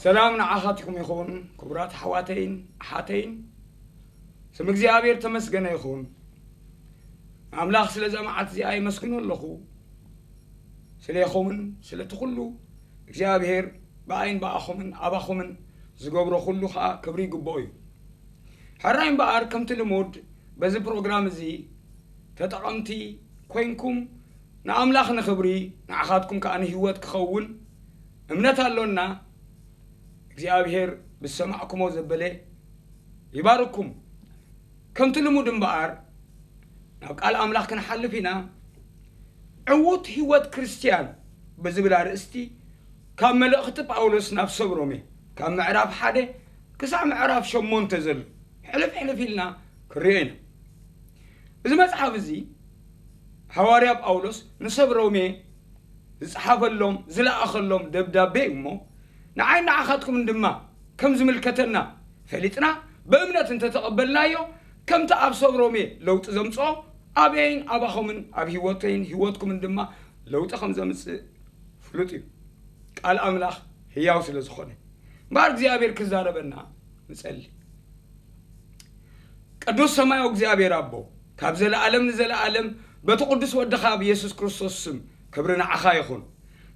ሰላም ንዓኻትኩም ይኹን ክቡራት ኣሕዋተይን ኣሓተይን። ስም እግዚኣብሔር ተመስገነ ይኹን። ኣምላኽ ስለዛ መዓልቲ እዚኣ የመስግኖ ኣለኹ። ስለኹምን ስለቲ ኩሉ እግዚኣብሔር ብኣይን ብኣኹምን ኣባኹምን ዝገብሮ ኩሉ ኸኣ ክብሪ ይግብኦ እዩ። ሕራይ እምበኣር ከምቲ ልሙድ በዚ ፕሮግራም እዚ ተጠቐምቲ ኮይንኩም ንኣምላኽ ንኽብሪ ንዓኻትኩም ከኣ ንህይወት ክኸውን እምነት ኣሎና። እግዚኣብሔር ብዝሰማዕኩሞ ዘበለ ይባርኩም። ከምቲ ልሙድ እምበኣር ናብ ቃል ኣምላኽ ክንሓልፍ ኢና። ዕዉት ህይወት ክርስትያን ብዝብል ኣርእስቲ ካብ መልእኽቲ ጳውሎስ ናብ ሰብ ሮሜ ካብ ምዕራፍ ሓደ ክሳዕ ምዕራፍ ሸሞንተ ዘሎ ሕልፍ ሕልፍ ኢልና ክንሪኦ ኢና። እዚ መጽሓፍ እዚ ሃዋርያ ጳውሎስ ንሰብ ሮሜ ዝጸሓፈሎም ዝለኣኸሎም ደብዳቤ እዩ እሞ ንዓይ ንዓኻትኩምን ድማ ከም ዝምልከተና ፈሊጥና ብእምነት እንተተቐበልናዮ ከምቲ ኣብ ሰብ ሮሜ ለውጢ ዘምጽኦ ኣበይን ኣባኹምን ኣብ ህይወተይን ህይወትኩምን ድማ ለውጢ ከም ዘምጽእ ፍሉጥ እዩ። ቃል ኣምላኽ ህያው ስለ ዝኾነ እምበኣር እግዚኣብሔር ክዛረበና ንጸሊ። ቅዱስ ሰማያዊ እግዚኣብሔር ኣቦ ካብ ዘለኣለም ንዘለኣለም በቲ ቅዱስ ወድኻ ብየሱስ ክርስቶስ ስም ክብሪ ንዓኻ ይኹን።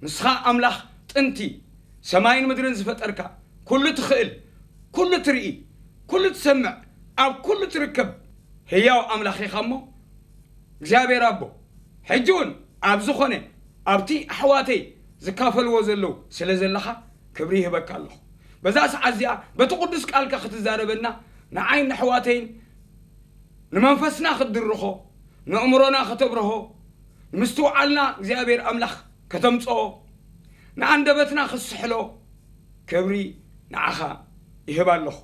ንስኻ ኣምላኽ ጥንቲ ሰማይን ምድርን ዝፈጠርካ ኩሉ ትኽእል ኩሉ ትርኢ ኩሉ ትሰምዕ ኣብ ኩሉ ትርከብ ህያው ኣምላኽ ኢኻ እሞ እግዚኣብሔር ኣቦ ሕጂ እውን ኣብ ዝኾነ ኣብቲ ኣሕዋተይ ዝካፈልዎ ዘለዉ ስለ ዘለኻ ክብሪ ይህበካ ኣለኹ። በዛ ሰዓት እዚኣ በቲ ቅዱስ ቃልካ ክትዛረበና ንዓይን ኣሕዋተይን ንመንፈስና ክትድርኾ ንእምሮና ከተብርሆ ንምስትውዓልና እግዚኣብሔር ኣምላኽ ከተምፅኦ ንኣንደበትና ክስሕሎ ክብሪ ንዓኻ ይህብ ኣለኹ።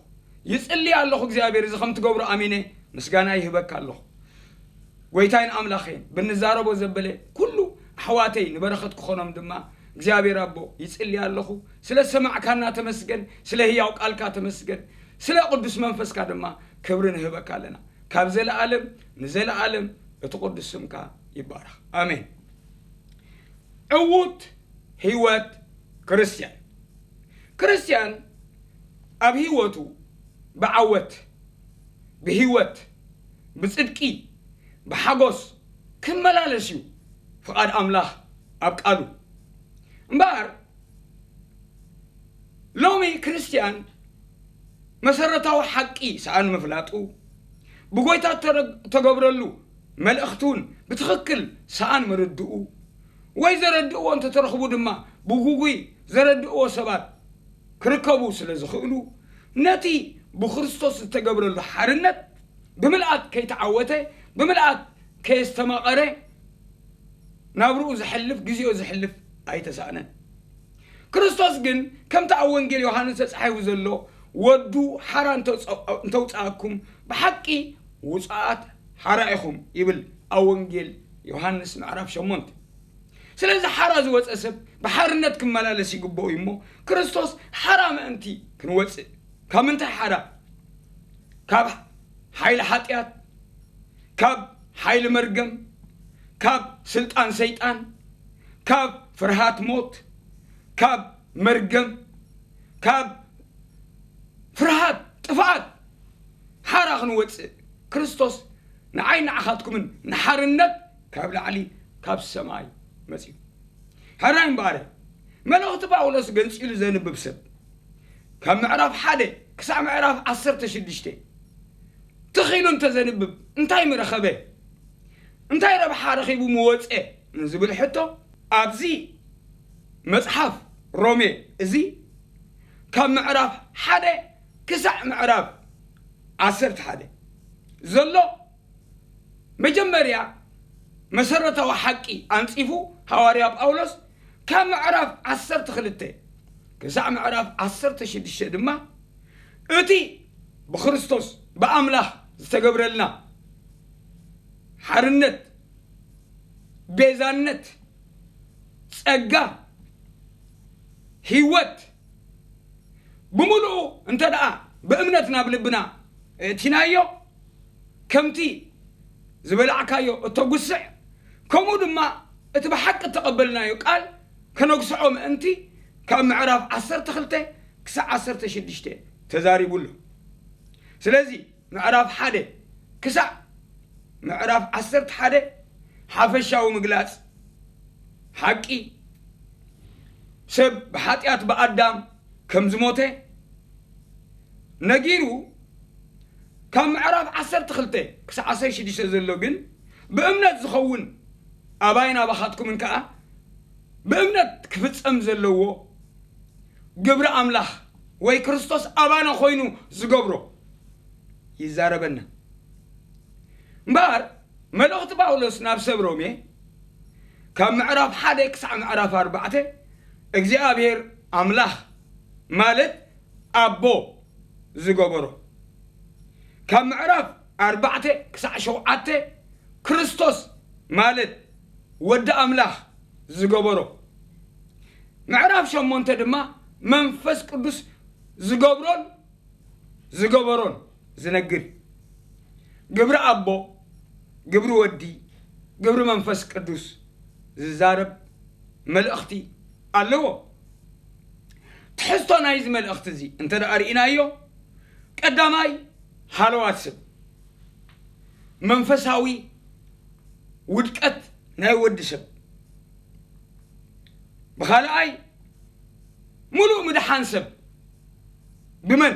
ይጽሊ ኣለኹ እግዚኣብሔር እዚ ከም ትገብሮ ኣሚነ ምስጋና ይህበካ ኣለኹ። ጎይታይን ኣምላኸይን ብንዛረቦ ዘበለ ኩሉ ኣሕዋተይ ንበረኸት ክኾኖም ድማ እግዚኣብሔር ኣቦ ይጽሊ ኣለኹ። ስለ ዝሰማዕካና ተመስገን፣ ስለ ህያው ቃልካ ተመስገን፣ ስለ ቅዱስ መንፈስካ ድማ ክብሪ ንህበካ ኣለና። ካብ ዘለኣለም ንዘለኣለም እቲ ቅዱስ ስምካ ይባረኽ። ኣሜን። ዕዉት ህይወት ክርስትያን። ክርስትያን ኣብ ህይወቱ ብዓወት፣ ብህይወት፣ ብጽድቂ፣ ብሓጎስ ክመላለስ እዩ ፍቓድ ኣምላኽ ኣብ ቃሉ። እምበኣር ሎሚ ክርስትያን መሰረታዊ ሓቂ ሰኣን ምፍላጡ፣ ብጎይታ እተረግ-፣ እተገብረሉ መልእኽቲ እውን ብትኽክል ሰኣን ምርድኡ፣ ወይ ዘረድእዎ እንተተረኽቡ ድማ ብጉጉይ ዘረድእዎ ሰባት ክርከቡ ስለ ዝኽእሉ፣ ነቲ ብክርስቶስ ዝተገብረሉ ሓርነት ብምልኣት ከይተዓወተ፣ ብምልኣት ከየስተማቐረ፣ ናብርኡ ዘሕልፍ፣ ግዜኡ ዘሕልፍ ኣይተሳእነን። ክርስቶስ ግን ከምቲ ኣብ ወንጌል ዮሃንስ ተጻሒፉ ዘሎ፣ "ወዱ ሓራ እንተውጸ-፣ እንተውጽኣኩም ብሓቂ ውጹኣት ሓራ ኢኹም" ይብል ኣብ ወንጌል ዮሃንስ ምዕራፍ ሸሞንተ። ስለዚ ሓራ ዝወጸ ሰብ ብሓርነት ክመላለስ ይግብኦ እዩ እሞ፣ ክርስቶስ ሓራ ምእንቲ ክንወጽእ፣ ካብ ምንታይ ሓራ? ካብ ሓይሊ ሓጢኣት፣ ካብ ሓይሊ መርገም፣ ካብ ስልጣን ሰይጣን፣ ካብ ፍርሃት ሞት፣ ካብ መርገም፣ ካብ ፍርሃት ጥፍኣት ሓራ ክንወጽእ ክርስቶስ ንዓይ ንዓኻትኩምን ንሓርነት ካብ ላዕሊ ካብ ሰማይ መጺኡ። ሕራይ እምበኣር፣ መልእኽቲ ጳውሎስ ገንጺሉ ዘንብብ ሰብ፣ ካብ ምዕራፍ ሓደ ክሳዕ ምዕራፍ ዓሰርተ ሽዱሽተ ትኽ ኢሉ እንተዘንብብ፣ እንታይ ምረኸበ? እንታይ ረብሓ ረኺቡ ምወጸ? ንዝብል ሕቶ፣ ኣብዚ መጽሓፍ ሮሜ እዚ፣ ካብ ምዕራፍ ሓደ ክሳዕ ምዕራፍ ዓሰርተ ሓደ ዘሎ መጀመርያ መሰረታዊ ሓቂ ኣንጺፉ ሃዋርያ ጳውሎስ፣ ካብ ምዕራፍ ዓሰርተ ክልተ ክሳዕ ምዕራፍ ዓሰርተ ሽዱሽተ ድማ፣ እቲ ብክርስቶስ ብኣምላኽ ዝተገብረልና ሓርነት፣ ቤዛነት፣ ጸጋ፣ ህይወት፣ ብምሉኡ እንተ ደኣ ብእምነት ናብ ልብና እእቲናዮ፣ ከምቲ ዝበላዕካዮ እተጉስዕ፣ ከምኡ ድማ እቲ ብሓቂ እተቐበልናዮ ቃል ከነጉስዖ ምእንቲ፣ ካብ ምዕራፍ ዓሰርተ ክልተ ክሳዕ ዓሰርተ ሽዱሽተ ተዛሪቡ ኣሎ። ስለዚ ምዕራፍ ሓደ ክሳዕ ምዕራፍ ዓሰርተ ሓደ ሓፈሻዊ ምግላጽ ሓቂ፣ ሰብ ብሓጢኣት ብኣዳም ከም ዝሞተ ነጊሩ፣ ካብ ምዕራፍ ዓሰርተ ክልተ ክሳዕ ዓሰርተ ሽዱሽተ ዘሎ ግን ብእምነት ዝኸውን ኣባይን ኣባኻትኩምን ከኣ ብእምነት ክፍጸም ዘለዎ ግብሪ ኣምላኽ ወይ ክርስቶስ ኣባና ኮይኑ ዝገብሮ ይዛረበና። እምበኣር መልእኽቲ ጳውሎስ ናብ ሰብ ሮሜ ካብ ምዕራፍ ሓደ ክሳዕ ምዕራፍ ኣርባዕተ እግዚኣብሔር ኣምላኽ ማለት ኣቦ ዝገበሮ፣ ካብ ምዕራፍ ኣርባዕተ ክሳዕ ሸውዓተ ክርስቶስ ማለት ወዲ ኣምላኽ ዝገበሮ፣ ምዕራፍ ሸሞንተ ድማ መንፈስ ቅዱስ ዝገብሮን ዝገበሮን ዝነግር፣ ግብሪ ኣቦ፣ ግብሪ ወዲ፣ ግብሪ መንፈስ ቅዱስ ዝዛረብ መልእኽቲ ኣለዎ። ትሕዝቶ ናይዚ መልእኽቲ እዚ እንተ ደኣ ርኢናዮ፣ ቀዳማይ፣ ሃለዋት ሰብ፣ መንፈሳዊ ውድቀት ናይ ወዲ ሰብ፣ ብኻልኣይ፣ ምሉእ ምድሓን ሰብ ብመን?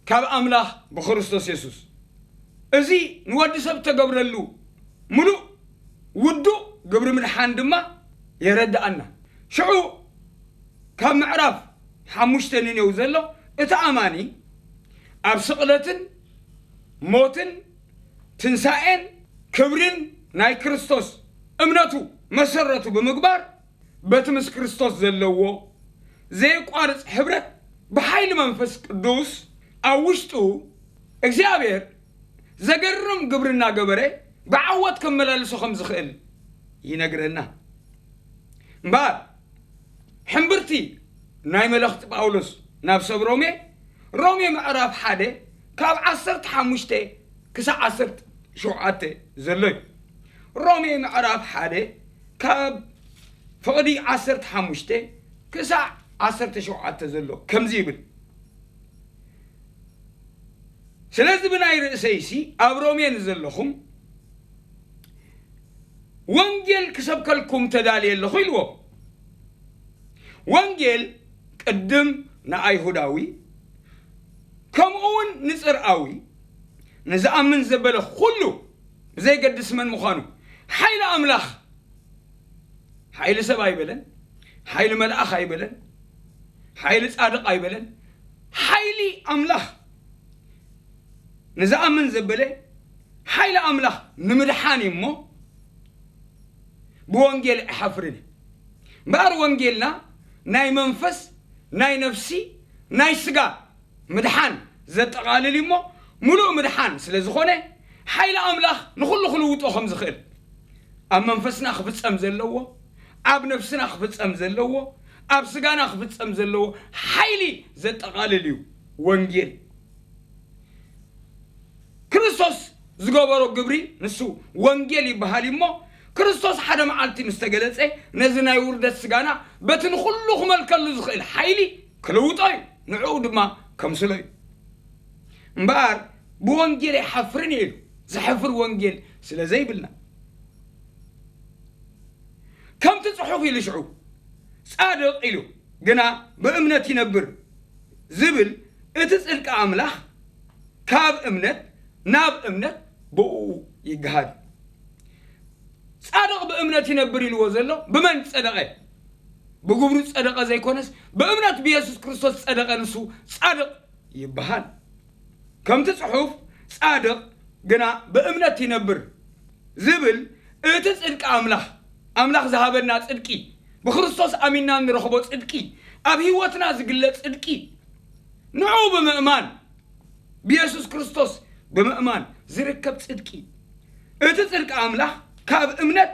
ካብ ኣምላኽ ብክርስቶስ የሱስ። እዚ ንወዲ ሰብ ተገብረሉ ምሉእ ውዱእ ግብሪ ምድሓን ድማ የረድኣና። ሽዑ ካብ ምዕራፍ ሓሙሽተ ንኔው ዘሎ፣ እቲ ኣማኒ ኣብ ስቕለትን ሞትን ትንሳኤን ክብርን ናይ ክርስቶስ እምነቱ መሰረቱ ብምግባር፣ በቲ ምስ ክርስቶስ ዘለዎ ዘየቋርጽ ሕብረት ብሓይሊ መንፈስ ቅዱስ ኣብ ውሽጡ እግዚኣብሔር ዘገርም ግብሪ እናገበረ ብዓወት ከመላልሶ ከም ዝኽእል ይነግረና። እምበኣር ሕምብርቲ ናይ መልእኽቲ ጳውሎስ ናብ ሰብ ሮሜ፣ ሮሜ ምዕራፍ ሓደ ካብ ዓሰርተ ሓሙሽተ ክሳዕ ዓሰርተ ሸውዓተ ዘሎ እዩ። ሮሜ ምዕራፍ ሓደ ካብ ፍቕዲ ዓሰርተ ሓሙሽተ ክሳዕ ዓሰርተ ሸውዓተ ዘሎ ከምዚ ይብል። ስለዚ ብናይ ርእሰይሲ ኣብ ሮሜ ንዘለኹም ወንጌል ክሰብከልኩም ተዳልየ ኣለኹ ኢልዎም። ወንጌል ቅድም ንኣይሁዳዊ ከምኡ እውን ንጽርኣዊ ንዝኣምን ዘበለ ኩሉ ብዘይገድስ መን ምዃኑ ሓይሊ ኣምላኽ ሓይሊ ሰብ ኣይበለን፣ ሓይሊ መልኣኽ ኣይበለን፣ ሓይሊ ጻድቕ ኣይበለን። ሓይሊ ኣምላኽ ንዝኣምን ዘበለ ሓይሊ ኣምላኽ ንምድሓን እዩ እሞ ብወንጌል ኣይሓፍርን እየ። እምበኣር ወንጌልና ናይ መንፈስ፣ ናይ ነፍሲ፣ ናይ ስጋ ምድሓን ዘጠቓልል እዩ እሞ ምሉእ ምድሓን ስለ ዝኾነ ሓይሊ ኣምላኽ ንኹሉ ክልውጦ ከም ዝኽእል ኣብ መንፈስና ክፍጸም ዘለዎ፣ ኣብ ነፍስና ክፍጸም ዘለዎ፣ ኣብ ስጋና ክፍጸም ዘለዎ ሓይሊ ዘጠቓልል እዩ ወንጌል። ክርስቶስ ዝገበሮ ግብሪ ንሱ ወንጌል ይበሃል እዩ እሞ ክርስቶስ ሓደ መዓልቲ ምስ ተገለጸ ነዚ ናይ ውርደት ስጋና በቲ ንኹሉ ክመልከሉ ዝኽእል ሓይሊ ክልውጦ እዩ፣ ንዕኡ ድማ ከምስሎ እዩ። እምበኣር ብወንጌል ኣይሓፍርን እየ ኢሉ ዝሕፍር ወንጌል ስለ ዘይብልና ከምቲ ጽሑፍ ኢሉ ሽዑ ጻድቕ ኢሉ ግና ብእምነት ይነብር ዝብል እቲ ጽድቂ ኣምላኽ ካብ እምነት ናብ እምነት ብእኡ ይገሃድ። ጻድቕ ብእምነት ይነብር ኢልዎ ዘሎ ብመን ጸደቐ? ብግብሩ ጸደቐ ዘይኮነስ ብእምነት ብየሱስ ክርስቶስ ጸደቐ፣ ንሱ ጻድቕ ይበሃል። ከምቲ ጽሑፍ ጻድቕ ግና ብእምነት ይነብር ዝብል እቲ ጽድቂ ኣምላኽ፣ ኣምላኽ ዝሃበና ጽድቂ፣ ብክርስቶስ ኣሚንና እንረኽቦ ጽድቂ፣ ኣብ ህይወትና ዝግለጽ ጽድቂ፣ ንዑ ብምእማን ብየሱስ ክርስቶስ ብምእማን ዝርከብ ጽድቂ፣ እቲ ጽድቂ ኣምላኽ ካብ እምነት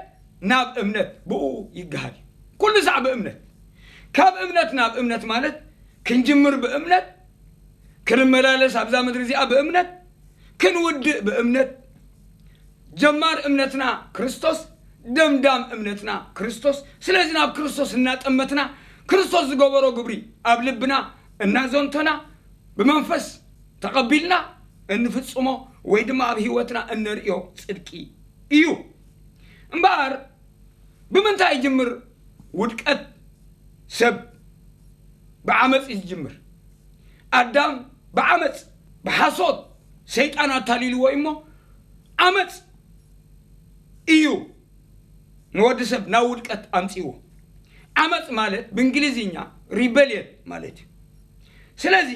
ናብ እምነት ብኡ ይገሃል እዩ። ኩሉ ሳዕ ብእምነት፣ ካብ እምነት ናብ እምነት ማለት ክንጅምር ብእምነት፣ ክንመላለስ ኣብዛ ምድሪ እዚኣ ብእምነት፣ ክንውድእ ብእምነት፣ ጀማር እምነትና ክርስቶስ፣ ደምዳም እምነትና ክርስቶስ። ስለዚ ናብ ክርስቶስ እናጠመትና ክርስቶስ ዝገበሮ ግብሪ ኣብ ልብና እናዘንቶና ብመንፈስ ተቐቢልና እንፍጽሞ ወይ ድማ ኣብ ህይወትና እነርእዮ ጽድቂ እዩ። እምበኣር ብምንታይ ይጅምር ውድቀት ሰብ? ብዓመጽ እዩ ዝጅምር። ኣዳም ብዓመጽ፣ ብሓሶት ሰይጣን ኣታሊልዎ እሞ ዓመጽ እዩ ንወዲ ሰብ ናብ ውድቀት ኣምጺዎ። ዓመጽ ማለት ብእንግሊዝኛ ሪበልየን ማለት እዩ። ስለዚ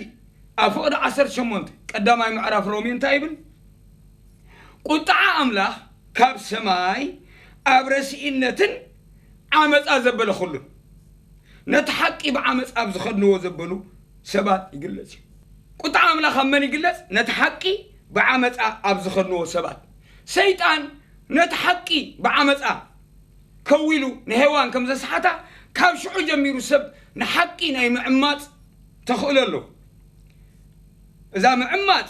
ኣብ ፍቕዲ ዓሰርተ ሸሞንተ ቀዳማይ ምዕራፍ ሮሜ እንታይ ይብል? ቁጥዓ ኣምላኽ ካብ ሰማይ ኣብ ረስኢነትን ዓመጻ ዘበለ ኩሉን፣ ነቲ ሓቂ ብዓመጻ ኣብ ዝኸድንዎ ዘበሉ ሰባት ይግለጽ እዩ። ቁጥዓ ኣምላኽ ኣብ መን ይግለጽ? ነቲ ሓቂ ብዓመጻ ኣብ ዝኸድንዎ ሰባት። ሰይጣን ነቲ ሓቂ ብዓመጻ ከዊሉ ንሄዋን ከም ዘስሓታ፣ ካብ ሽዑ ጀሚሩ ሰብ ንሓቂ ናይ ምዕማጽ ተኽእሎ ኣለዎ። እዛ ምዕማጽ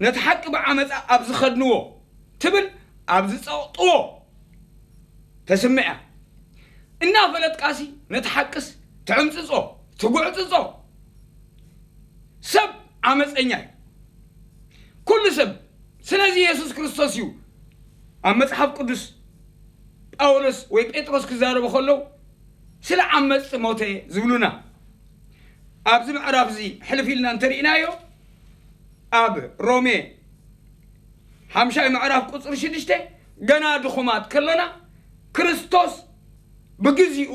ነቲ ሓቂ ብዓመጻ ኣብ ዝኸድንዎ ትብል ኣብ ዝጸቕጥዎ ተስምዕ እያ። እናፈለጥካሲ ነቲ ሓቅስ ትዕምጽጾ፣ ትጉዕጽጾ። ሰብ ዓመጸኛ እዩ። ኩሉ ሰብ። ስለዚ የሱስ ክርስቶስ እዩ ኣብ መጽሓፍ ቅዱስ ጳውሎስ ወይ ጴጥሮስ ክዛረቡ ከለዉ ስለ ዓመጽቲ ሞተ ዝብሉና። ኣብዚ ምዕራፍ እዚ ሕልፍ ኢልና እንተርኢናዮ ኣብ ሮሜ ሓምሻይ ምዕራፍ ቁጽሪ ሽዱሽተ ገና ድኹማት ከለና ክርስቶስ ብግዚኡ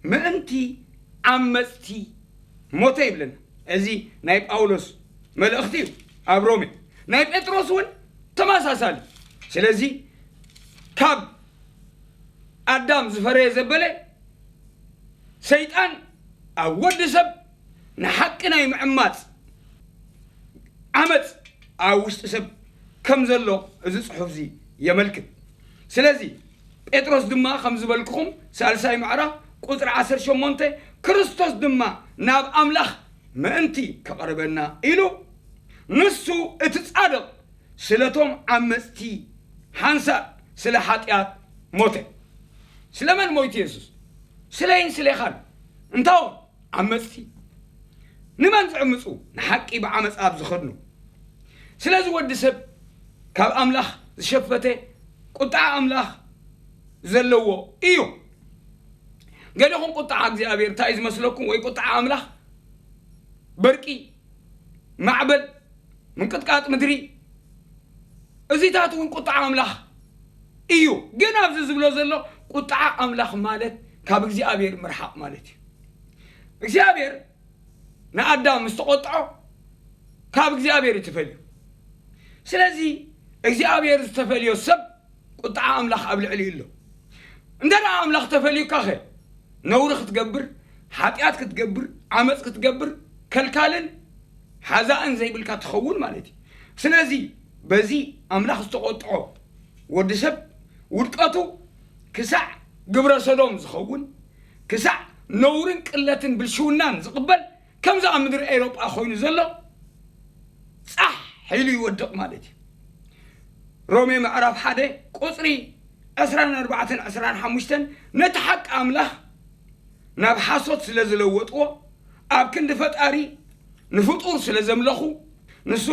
ምእንቲ ዓመጽቲ ሞተ ይብለና። እዚ ናይ ጳውሎስ መልእኽቲ እዩ ኣብ ሮሜ። ናይ ጴጥሮስ እውን ተመሳሳሊ። ስለዚ ካብ ኣዳም ዝፈረየ ዘበለ ሰይጣን ኣብ ወዲ ሰብ ንሓቂ ናይ ምዕማጽ ዓመጽ ኣብ ውሽጢ ሰብ ከም ዘሎ እዚ ጽሑፍ እዚ የመልክት። ስለዚ ጴጥሮስ ድማ ከም ዝበልኩኹም ሳልሳይ ምዕራፍ ቁጽሪ ዓሰርተ ሸሞንተ ክርስቶስ ድማ ናብ ኣምላኽ ምእንቲ ከቕርበና ኢሉ ንሱ እቲ ጻድቕ ስለቶም ዓመጽቲ ሓንሳእ ስለ ሓጢኣት ሞተ። ስለመን ሞይቱ የሱስ? ስለይን ስሌኻን። እንታዎም ዓመጽቲ። ንመን ዝዕምጹ? ንሓቂ ብዓመጻ ኣብ ዝኸድኑ። ስለዚ ወዲ ሰብ ካብ ኣምላኽ ዝሸፈተ ቁጥዓ ኣምላኽ ዘለዎ እዩ። ገለኹም ቁጥዓ እግዚኣብሔር እንታይ እዩ ዝመስለኩም? ወይ ቁጥዓ ኣምላኽ በርቂ፣ ማዕበል፣ ምንቅጥቃጥ ምድሪ፣ እዚታት እውን ቁጥዓ ኣምላኽ እዩ። ግን ኣብዚ ዝብሎ ዘሎ ቁጥዓ ኣምላኽ ማለት ካብ እግዚኣብሔር ምርሓቕ ማለት እዩ። እግዚኣብሔር ንኣዳም ምስ ተቖጥዖ ካብ እግዚኣብሔር እዩ ተፈልዩ። ስለዚ እግዚኣብሔር ዝተፈልዮ ሰብ ቁጥዓ ኣምላኽ ኣብ ልዕሊኡ ኣሎ። እንተ ደኣ ኣምላኽ ተፈልዩካኸ ነውሪ ክትገብር፣ ሓጢኣት ክትገብር፣ ዓመፅ ክትገብር ከልካልን ሓዛእን ዘይብልካ ትኸውን ማለት እዩ። ስለዚ በዚ ኣምላኽ ዝተቖጥዖ ወዲ ሰብ ውድቀቱ ክሳዕ ግብረ ሰዶም ዝኸውን፣ ክሳዕ ነውርን ቅለትን ብልሽውናን ዝቕበል፣ ከምዚ ኣብ ምድሪ ኤውሮጳ ኮይኑ ዘሎ ጻሕ ኢሉ ይወድቕ ማለት እዩ። ሮሜ ምዕራፍ ሓደ ቁጽሪ ዕስራን ኣርባዕተን ዕስራን ሓሙሽተን ነቲ ሓቂ ኣምላኽ ናብ ሓሶት ስለ ዝለወጥዎ፣ ኣብ ክንዲ ፈጣሪ ንፍጡር ስለ ዘምለኹ፣ ንሱ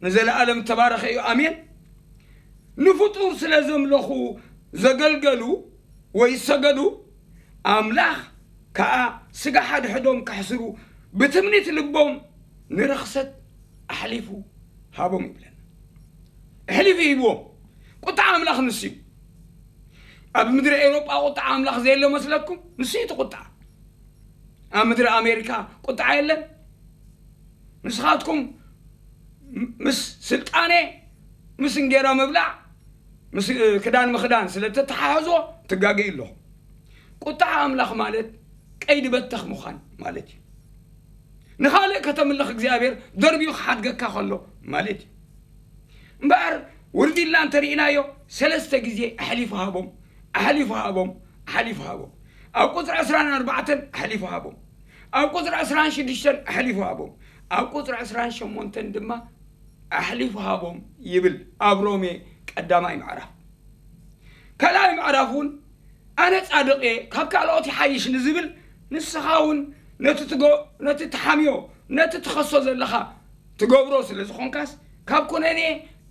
ንዘለኣለም እተባረኸ እዩ። ኣሜን። ንፍጡር ስለ ዘምለኹ ዘገልገሉ ወይ ዝሰገዱ፣ ኣምላኽ ከኣ ስጋ ሓድሕዶም ከሕስሩ ብትምኒት ልቦም ንርኽሰት ኣሕሊፉ ሃቦም ይብለና። ኣሕሊፉ ሂብዎም። ቁጥዓ ኣምላኽ ንሱ እዩ። ኣብ ምድሪ ኤውሮጳ ቁጥዓ ኣምላኽ ዘየሎ መስለኩም? ንሱ እዩ እቲ ቁጥዓ። ኣብ ምድሪ ኣሜሪካ ቁጥዓ የለን። ንስኻትኩም ምስ ስልጣነ፣ ምስ እንጌራ ምብላዕ፣ ምስ ክዳን ምኽዳን ስለ ተተሓሕዞ ትጋገዩ ኣለኹም። ቁጥዓ ኣምላኽ ማለት ቀይዲ በተኽ ምዃን ማለት እዩ። ንኻልእ ከተምልኽ እግዚኣብሔር ደርቢዩ ክሓድገካ ከሎ ማለት እዩ። እምበኣር ውርድ ኢልና እንተርኢናዮ ሰለስተ ግዜ ኣሕሊፉ ሃቦም፣ ኣሕሊፉ ሃቦም፣ ኣሕሊፉ ሃቦም። ኣብ ቁጽሪ ዕስራን ኣርባዕተን ኣሕሊፉ ሃቦም። ኣብ ቁጽሪ ዕስራን ሽዱሽተን ኣሕሊፉ ሃቦም። ኣብ ቁጽሪ ዕስራን ሸሞንተን ድማ ኣሕሊፉ ሃቦም ይብል ኣብ ሮሜ ቀዳማይ ምዕራፍ። ካልኣይ ምዕራፍ እውን ኣነ ጻድቕ እየ፣ ካብ ካልኦት ይሓይሽ ንዝብል ንስኻ እውን ነቲ ትጎ-፣ ነቲ ትሓምዮ፣ ነቲ ትኸሶ ዘለኻ ትገብሮ ስለ ዝኾንካስ፣ ካብ ኩነኔ፣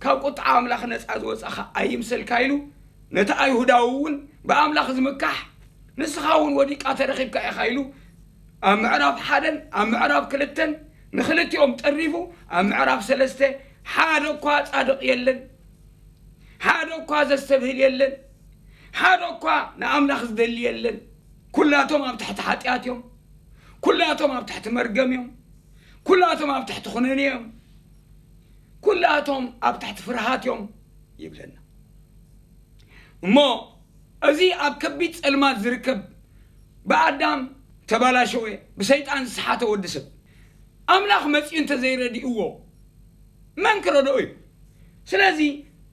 ካብ ቁጥዓ ኣምላኽ ነጻ ዝወጻኻ ኣይምሰልካ ኢሉ፣ ነቲ ኣይሁዳዊ እውን ብኣምላኽ ዝምካሕ፣ ንስኻ እውን ወዲቃ ተረኺብካ ኢኻ ኢሉ፣ ኣብ ምዕራፍ ሓደን ኣብ ምዕራፍ ክልተን ንኽልቲኦም ጠሪፉ፣ ኣብ ምዕራፍ ሰለስተ ሓደ እኳ ጻድቕ የለን፣ ሓደ እኳ ዘስተብህል የለን፣ ሓደ እኳ ንኣምላኽ ዝደሊ የለን። ኩላቶም ኣብ ትሕቲ ሓጢኣት እዮም። ኩላቶም ኣብ ትሕቲ መርገም እዮም። ኩላቶም ኣብ ትሕቲ ኩነኔ እዮም። ኩላቶም ኣብ ትሕቲ ፍርሃት እዮም ይብለና። እሞ እዚ ኣብ ከቢድ ጸልማት ዝርከብ ብኣዳም ተባላሸወ፣ ብሰይጣን ዝሰሓተ ወዲ ሰብ ኣምላኽ መጺኡ እንተዘይረዲእዎ መን ክረድኦ እዩ? ስለዚ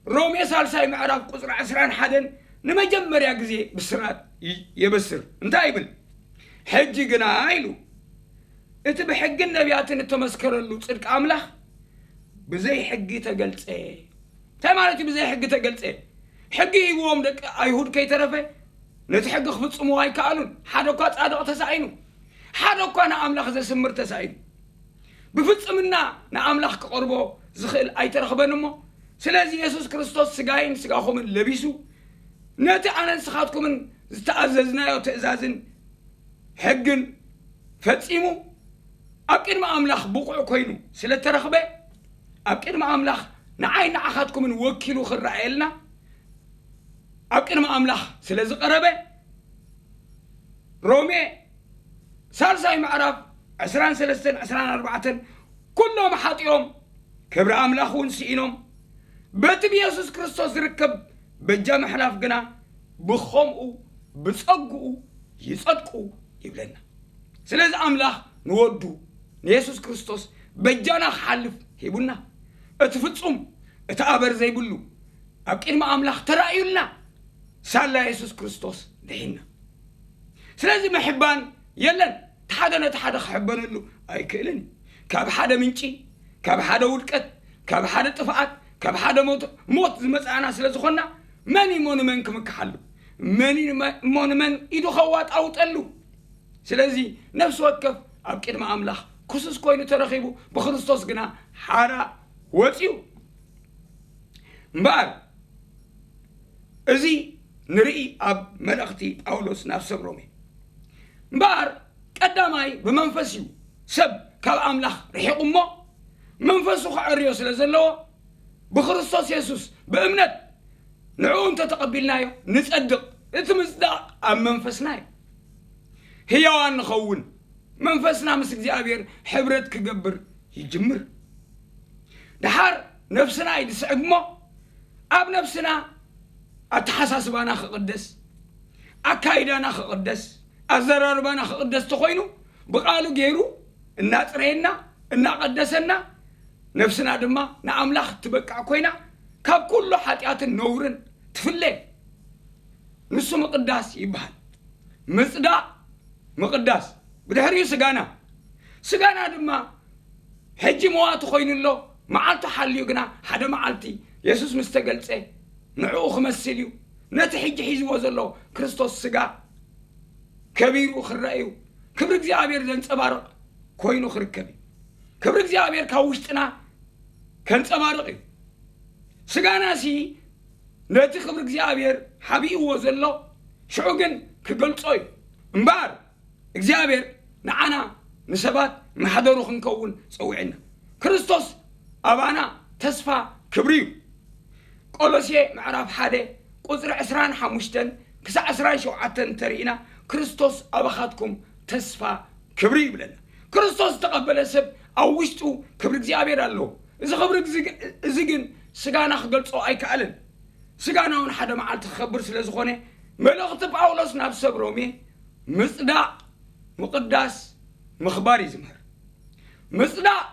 ሮሜ ሳልሳይ ምዕራፍ ቁጽሪ ዕስራን ሓደን ንመጀመርያ ግዜ ብስራት ይ-፣ የበስር። እንታይ ይብል? ሕጂ ግና ኢሉ፣ እቲ ብሕግን ነቢያትን እተመስከረሉ ጽድቂ ኣምላኽ ብዘይ ሕጊ ተገልጸ። እንታይ ማለት እዩ ብዘይ ሕጊ ተገልጸ? ሕጊ ሂብዎም ደቂ ኣይሁድ ከይተረፈ ነቲ ሕጊ ክፍጽምዎ ኣይከኣሉን። ሓደ እኳ ጻድቕ ተሳኢኑ፣ ሓደ እኳ ንኣምላኽ ዘስምር ተሳኢኑ። ብፍጽምና ንኣምላኽ ክቐርቦ ዝኽእል ኣይተረኽበን እሞ፣ ስለዚ የሱስ ክርስቶስ ስጋይን ስጋኹምን ለቢሱ፣ ነቲ ኣነ ንስኻትኩምን ዝተኣዘዝናዮ ትእዛዝን ሕግን ፈጺሙ ኣብ ቅድሚ ኣምላኽ ብቑዕ ኮይኑ ስለ እተረኽበ፣ ኣብ ቅድሚ ኣምላኽ ንዓይ ንዓኻትኩምን ወኪሉ ክረኣየልና ኣብ ቅድሚ ኣምላኽ ስለ ዝቐረበ፣ ሮሜ ሳልሳይ ምዕራፍ ዕስራን ሰለስተን ዕስራን ኣርባዕተን፣ ኩሎም ሓጢኦም ክብሪ ኣምላኽ እውን ስኢኖም፣ በቲ ብየሱስ ክርስቶስ ዝርከብ በጃ ምሕላፍ ግና ብኸምኡ ብጸግኡ ይጸድቁ ይብለና። ስለዚ ኣምላኽ ንወዱ ንየሱስ ክርስቶስ በጃና ክሓልፍ ሂቡና። እቲ ፍጹም፣ እቲ ኣበር ዘይብሉ፣ ኣብ ቅድሚ ኣምላኽ ተራእዩልና፣ ሳላ የሱስ ክርስቶስ ድሒንና። ስለዚ ምሕባን የለን። እቲ ሓደ ነቲ ሓደ ክሕበነሉ ኣይክእልን እዩ። ካብ ሓደ ምንጪ፣ ካብ ሓደ ውድቀት፣ ካብ ሓደ ጥፍኣት፣ ካብ ሓደ ሞት፣ ሞት ዝመጽኣና ስለ ዝኾንና፣ መን እዩ እሞ ንመን ክምክሓሉ? መን እዩ ንመ-፣ እሞ ንመን ኢዱ ከዋጣውጠሉ? ስለዚ ነፍሲ ወከፍ ኣብ ቅድሚ ኣምላኽ ክሱስ ኮይኑ ተረኺቡ፣ ብክርስቶስ ግና ሓራ ወጺኡ። እምበኣር እዚ ንርኢ ኣብ መልእኽቲ ጳውሎስ ናብ ሰብ ሮሜ። እምበኣር ቀዳማይ ብመንፈስ እዩ ሰብ ካብ ኣምላኽ ርሒቑ እሞ፣ መንፈሱ ከዐርዮ ስለ ዘለዎ፣ ብክርስቶስ የሱስ ብእምነት ንዕኡ እንተተቐቢልናዮ ንጸድቕ። እቲ ምጽዳቕ ኣብ መንፈስና እዩ። ህያዋን ንኸውን፣ መንፈስና ምስ እግዚኣብሔር ሕብረት ክገብር ይጅምር። ደሓር ነፍስና እዩ ዝስዕብ እሞ፣ ኣብ ነፍስና ኣተሓሳስባና ክቕደስ፣ ኣካይዳና ክቕደስ፣ ኣዘራርባና ክቕደስ ተኾይኑ፣ ብቓሉ ገይሩ እናጽረየና፣ እናቐደሰና፣ ነፍስና ድማ ንኣምላኽ ትበቅዕ ኮይና፣ ካብ ኩሉ ሓጢኣትን ነውርን ትፍለ። ንሱ ምቕዳስ ይበሃል። ምጽዳቕ፣ ምቕዳስ። ብድሕሪኡ ስጋና። ስጋና ድማ ሕጂ መዋቲ ኮይኑ ኣሎ። መዓልቱ ሓልዩ ግና ሓደ መዓልቲ የሱስ ምስ ተገልጸ ንዕኡ ክመስል እዩ። ነቲ ሕጂ ሒዝዎ ዘሎ ክርስቶስ ስጋ ከቢሩ ክረአ እዩ። ክብሪ እግዚኣብሔር ዘንጸባርቕ ኮይኑ ክርከብ እዩ። ክብሪ እግዚኣብሔር ካብ ውሽጥና ከንጸባርቕ እዩ። ስጋናሲ ነቲ ክብሪ እግዚኣብሔር ሓቢእዎ ዘሎ ሽዑ ግን ክገልጾ እዩ። እምበኣር እግዚኣብሔር ንዓና ንሰባት ማሕደሩ ክንከውን ጸዊዕና። ክርስቶስ ኣባና ተስፋ ክብሪ እዩ። ቆሎሴ ምዕራፍ ሓደ ቁጽሪ ዕስራን ሓሙሽተን ክሳዕ ዕስራን ሸውዓተን እንተርኢና፣ ክርስቶስ ኣባኻትኩም ተስፋ ክብሪ ይብለና። ክርስቶስ ዝተቐበለ ሰብ ኣብ ውሽጡ ክብሪ እግዚኣብሔር ኣለዎ። እዚ ክብሪ እዚ፣ እዚ ግን ስጋና ክገልጾ ኣይከኣለን። ስጋና እውን ሓደ መዓልቲ ክኸብር ስለ ዝኾነ፣ መልእኽቲ ጳውሎስ ናብ ሰብ ሮሜ ምጽዳቕ፣ ምቕዳስ፣ ምኽባር እዩ ዝምህር። ምጽዳቕ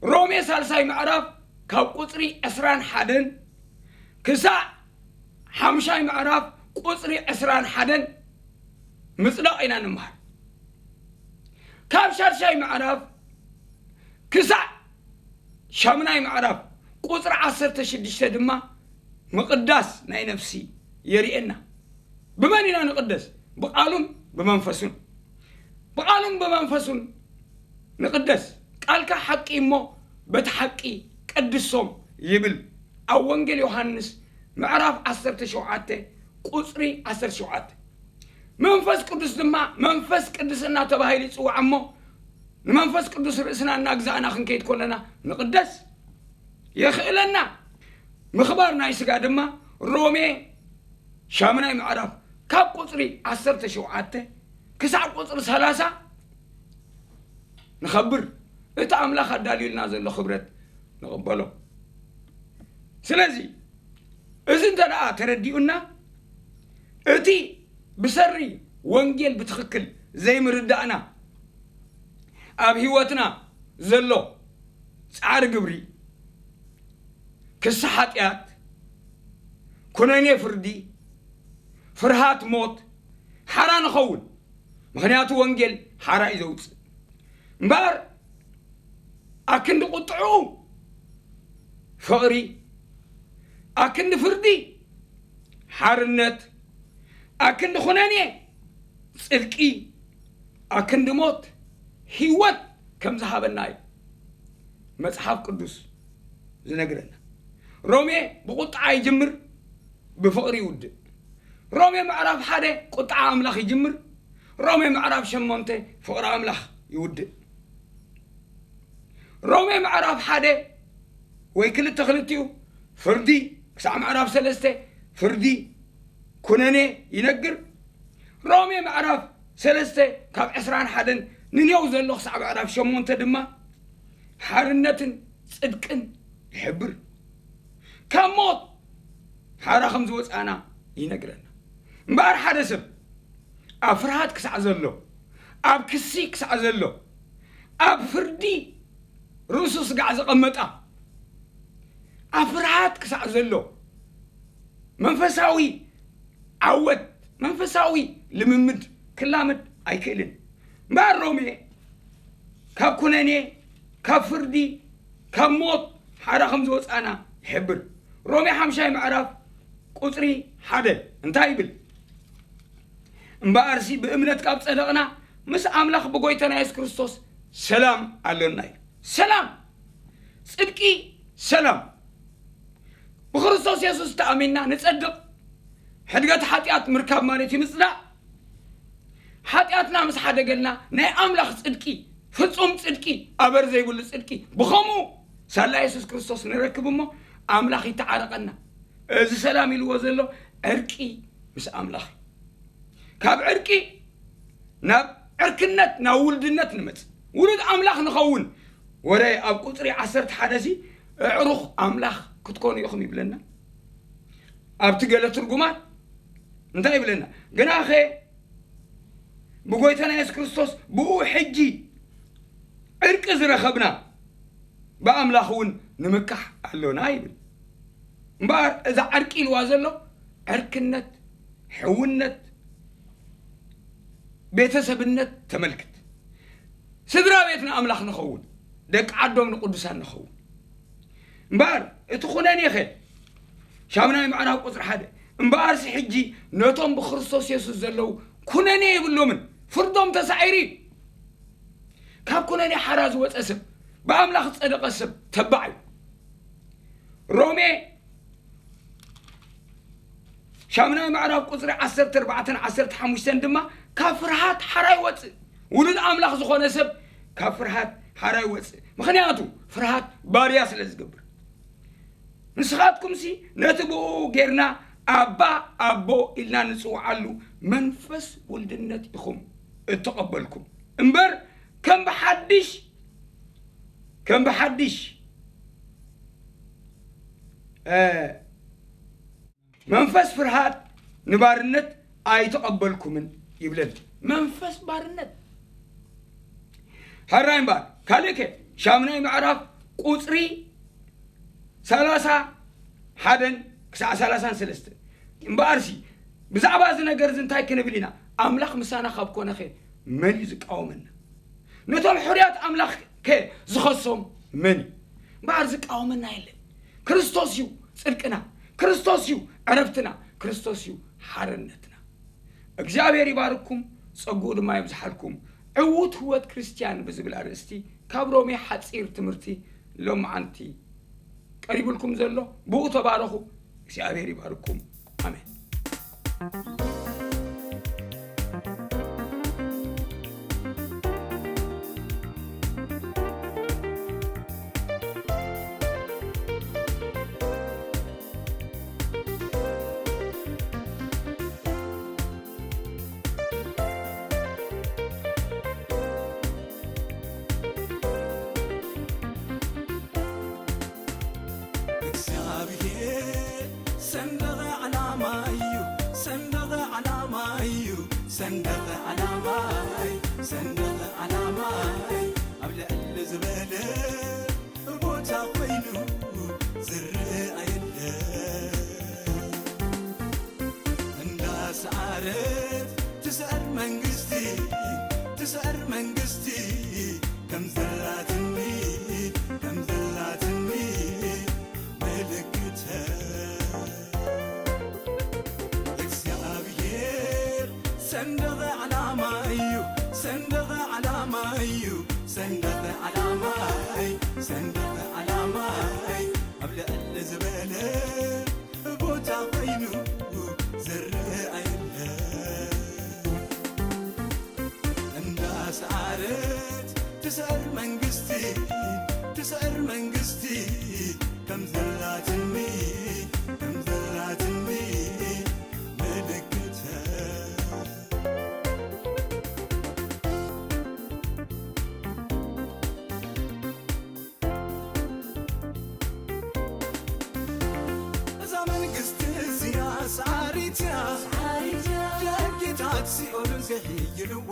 ሮሜ ሳልሳይ ምዕራፍ ካብ ቁጽሪ ዕስራን ሓደን ክሳዕ ሓምሻይ ምዕራፍ ቁጽሪ ዕስራን ሓደን ምጽዳቕ ኢና ንምሃር። ካብ ሻድሻይ ምዕራፍ ክሳዕ ሻምናይ ምዕራፍ ቁጽሪ ዓሰርተ ሽዱሽተ ድማ ምቕዳስ ናይ ነፍሲ የርእየና። ብመን ኢና ንቕደስ? ብቓሉን ብመንፈሱን። ብቓሉን ብመንፈሱን ንቕደስ። ቃልካ ሓቂ እሞ በቲ ሓቂ ቀድሶም ይብል ኣብ ወንጌል ዮሃንስ ምዕራፍ ዓሰርተ ሸውዓተ ቁጽሪ ዓሰርተ ሸውዓተ። መንፈስ ቅዱስ ድማ መንፈስ ቅድስና ተባሂሉ ይጽዋዕ እሞ ንመንፈስ ቅዱስ ርእስና እናግዛእና ክንከይድ ከለና ንቕደስ የኽእለና። ምኽባር ናይ ስጋ ድማ ሮሜ ሻምናይ ምዕራፍ ካብ ቁጽሪ ዓሰርተ ሸውዓተ ክሳዕ ቁጽሪ ሰላሳ ንኸብር እቲ ኣምላኽ ኣዳልዩልና ዘሎ ክብረት ንቕበሎ። ስለዚ እዚ እንተ ደኣ ተረዲኡና እቲ ብሰሪ ወንጌል ብትኽክል ዘይምርዳእና ኣብ ህይወትና ዘሎ ጻዕሪ ግብሪ፣ ክሲ ሓጢኣት፣ ኩነኔ ፍርዲ፣ ፍርሃት ሞት ሓራ ንኸውን። ምኽንያቱ ወንጌል ሓራ እዩ ዘውፅእ። እምበኣር ኣክንዲ ቁጥዑ ፍቕሪ፣ ኣክንዲ ፍርዲ ሓርነት፣ ኣክንዲ ኩነኔ ጽድቂ፣ ኣክንዲ ሞት ህይወት ከም ዝሃበና እዩ መጽሓፍ ቅዱስ ዝነግረና። ሮሜ ብቁጥዓ ይጅምር፣ ብፍቕሪ ይውድእ። ሮሜ ምዕራፍ ሓደ ቁጥዓ ኣምላኽ ይጅምር፣ ሮሜ ምዕራፍ ሸሞንተ ፍቕሪ ኣምላኽ ይውድእ። ሮሜ ምዕራፍ ሓደ ወይ ክልተ ክልቲኡ ፍርዲ ክሳዕ ምዕራፍ ሰለስተ ፍርዲ ኩነኔ ይነግር። ሮሜ ምዕራፍ ሰለስተ ካብ ዕስራን ሓደን ንኔው ዘሎ ክሳዕ ምዕራፍ ሸሞንተ ድማ ሓርነትን ጽድቅን ይሕብር። ካብ ሞት ሓራ ከም ዝወጻና ይነግረና። እምበኣር ሓደ ሰብ ኣብ ፍርሃት ክሳዕ ዘሎ፣ ኣብ ክሲ ክሳዕ ዘሎ፣ ኣብ ፍርዲ ርእሱ ስጋዕ ዘቐመጣ፣ ኣብ ፍርሃት ክሳዕ ዘሎ መንፈሳዊ ዓወት፣ መንፈሳዊ ልምምድ ክላመድ ኣይክእልን። እምበኣር ሮሜ ካብ ኩነኔ፣ ካብ ፍርዲ፣ ካብ ሞት ሓራ ከም ዝወጻና ይሕብር። ሮሜ ሓምሻይ ምዕራፍ ቁጽሪ ሓደ እንታይ ይብል? እምበኣርሲ ብእምነት ካብ ጸደቕና ምስ ኣምላኽ ብጎይታና የሱስ ክርስቶስ ሰላም ኣሎና እዩ። ሰላም፣ ጽድቂ፣ ሰላም። ብክርስቶስ የሱስ ተኣሚንና ንጸድቕ። ሕድገት ሓጢኣት ምርካብ ማለት እዩ ምጽዳቕ። ሓጢኣትና ምስ ሓደገልና ናይ ኣምላኽ ጽድቂ፣ ፍጹም ጽድቂ፣ ኣበር ዘይብሉ ጽድቂ፣ ብኸምኡ ሳላ የሱስ ክርስቶስ ንረክብ እሞ ኣምላኽ ይተዓረቐና። እዚ ሰላም ኢልዎ ዘሎ ዕርቂ ምስ ኣምላኽ እዩ። ካብ ዕርቂ ናብ ዕርክነት፣ ናብ ውልድነት ንመጽእ። ውሉድ ኣምላኽ ንኸውን። ወረ ኣብ ቁጽሪ ዓሰርተ ሓደ ሲ ኣዕሩኽ ኣምላኽ ክትኮኑ ኢኹም ይብለና። ኣብቲ ገለ ትርጉማት እንታይ ይብለና? ግናኸ ብጎይታና የሱስ ክርስቶስ ብኡ ሕጂ ዕርቂ ዝረኸብና ብኣምላኽ እውን ንምካሕ ኣሎና ይብል። እምበኣር እዛ ዕርቂ ኢልዋ ዘሎ ዕርክነት፣ ሕውነት፣ ቤተሰብነት ተመልክት። ስድራ ቤት ንኣምላኽ ንኸውን፣ ደቂ ዓዶም ንቅዱሳን ንኸውን። እምበኣር እቲ ኩነኔኸ ሻምናይ ምዕራፍ ቁጽሪ ሓደ፣ እምበኣርሲ ሕጂ ነቶም ብክርስቶስ የሱስ ዘለዉ ኩነኔ የብሎምን፣ ፍርዶም ተሳዒሩ እዩ። ካብ ኩነኔ ሓራ ዝወጸ ሰብ ብኣምላኽ ዝጸደቐ ሰብ ተባዕ እዩ። ሮሜ ሻምናይ ምዕራፍ ቁጽሪ ዓሰርተ ኣርባዕተን ዓሰርተ ሓሙሽተን ድማ ካብ ፍርሃት ሓራ ይወጽእ። ውሉድ ኣምላኽ ዝኾነ ሰብ ካብ ፍርሃት ሓራ ይወጽእ። ምኽንያቱ ፍርሃት ባርያ ስለ ዝገብር። ንስኻትኩምሲ ነቲ ብኡ ጌርና ኣባ ኣቦ ኢልና ንጽውዓሉ መንፈስ ውልድነት ኢኹም እተቐበልኩም እምበር ከም ብሓድሽ ከም ብሓድሽ መንፈስ ፍርሃት ንባርነት ኣይተቐበልኩምን ይብለና። መንፈስ ባርነት ሕራይ እምበኣር ካልእከ ሻምናይ ምዕራፍ ቁፅሪ ሰላሳ ሓደን ክሳዕ ሰላሳን ሰለስተን እምበኣርሲ ብዛዕባ እዚ ነገር እዚ እንታይ ክንብል ኢና? ኣምላኽ ምሳና ካብ ኮነኸ መን እዩ ዝቃወመና? ነቶም ሕሩያት ኣምላኽ ከ ዝኸሶም መን እዩ? እምበኣር ዝቃወመና የለን። ክርስቶስ እዩ ጽድቅና፣ ክርስቶስ እዩ ዕረፍትና፣ ክርስቶስ እዩ ሓርነትና። እግዚኣብሔር ይባርኩም፣ ጸግኡ ድማ ይብዝሓልኩም። ዕዉት ህይወት ክርስትያን ብዝብል ኣርእስቲ ካብ ሮሜ ሓጺር ትምህርቲ ሎማዓንቲ ቀሪቡልኩም ዘሎ። ብኡ ተባረኹ። እግዚኣብሔር ይባርኩም። ኣሜን። እግዚኣብሔር ሰንደቐ ዓላማ እዩ፣ ሰንደቐ ዓላማ እዩ፣ ሰንደቐ ዓላማይ፣ ሰንደቐ ዓላማይ ኣብ ልዕሊ ዝበለ ቦታ ኮይኑ ዝረኣየለ እንዳሰዓረት ትስዕር መንግስቲ፣ ትስዕር መንግስቲ ከም ዘላትኒ፣ ከም ዘላትኒ ምልክተ እግዚኣብሔር ሰንደቐ ዓላማ እዩ፣ ሰንደቐ ዓላማ እዩ፣ ሰንደቐ ዓላማይ፣ ሰንደቐ ዓላማይ ኣብ ልዕሊ ዝበለ ቦታ ኮይኑ ዝረኣየለ እንዳሰዓረት ትስዕር መንግስቲ፣ ትስዕር መንግስቲ ከም ዘላትኒ፣ ከም ዘላትኒ ምልክተ እዛ መንግስቲ እዚኣ ሰዓሪት እያ፣ ደቂታት ሲኦልን ዘይሕይልዋ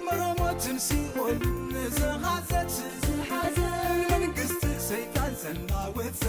መረሞትን ሲኦልን ዝሓዘት፣ መንግስቲ ሰይጣን ዘናወፀ